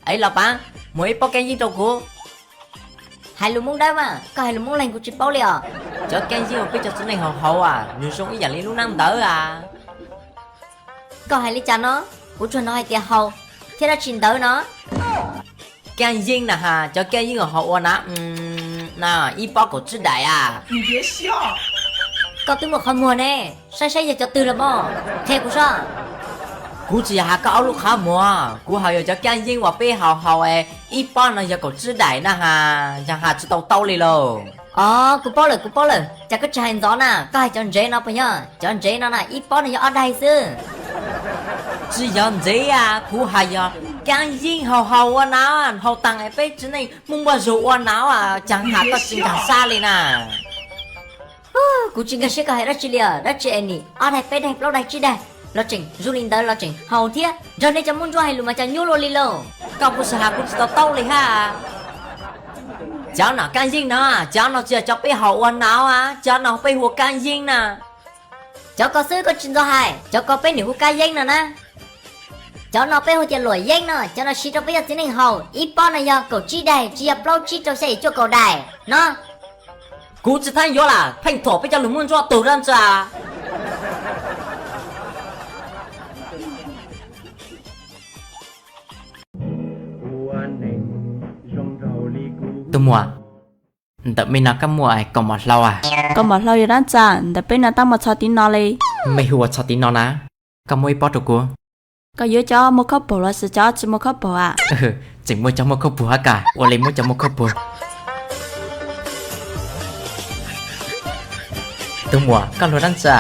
Ib los pav, muag ib pob kab yeeb rau kuv. Hais lus Hmoob dawb mas, koj hais lus Hmoob leeg kuv tsis paub li os. Cov kab yeeb uas peb cov txiv neej haus haus as, nws zoo ib yam li lub neej ntawd as. Koj hais li cas no? Kuv tsuas hnov hais tias haus thiab dab tsi ntawd no. Kab yeeb na has, cov kab yeeb uas haus ua na, na, ib pob kaum tsib daim as. Koj twb muaj qhov muag ne, saib saib yog cov twg los mas, qhia kuv soj. Kuv tsis yog has koj ob lub qhov muag, kuv hais yog cov kab yeeb uas peb haus haus es ib pob no yog kaum tsib daim na has, yog has tsis tau taub li lauj. Os, kuv paub lawm, kuv paub lawm, cas koj tsis hais ntxov na, koj hais cov ntsev no puas yog? Cov ntsev no na ib pob no yog ob daig xwb. Tsis yog ntsev a, kuv hais yog kab yeeb haus haus ua na, haus taag es peb txiv neej muaj npua zug ua na, cas has koj tsis nkag siab li na. Kuv tsis nkag siab koj hais dab tsi li os, dab tsi es nim ob daig peb daig plaub daig tsib daig los tseem zoo li ntawd los tseem haus thiab, nrog nej cov Hmoob Ntsuab hais lus mas cas nyuaj luaj li lauj. Koj puas has kuv tsis tau taub li hab. Cov no kab yeeb no, cov no tsis yog cov peb haus ua na, cov no peb hu ua kab yeeb na. Cov ko xwb koj tsis ntxov hais, cov ko peb nim hu kab yeeb no na. Cov no peb hu tias luam yeeb no, cov no siv rau peb cov txiv neej haus, ib pob no yog kaum tsib daim, tsis yog plaub tsib rau xya yim cuaj kaum daim no. Kuv tsis txhob yuav lawm, pheej thuam peb cov lus Hmoob Ntsuab tug dab ntsa. Tus muam, ntawm mej no koj muaj kaus mom hlau as? Kaus mom hlau yog dab ntxa? Ntawm peb no tab muaj txog tiv no li. Mej hu ua txog tiv no na. Koj muab ib pob rau kuv. Koj yuav cov muaj khaub paug los sis cov tsis muaj khaub paug a? Tseem muaj cov muaj khaub paug hab kas, ua li muab cov muaj khaub paug. Tus muam, koj luag dab ntxa?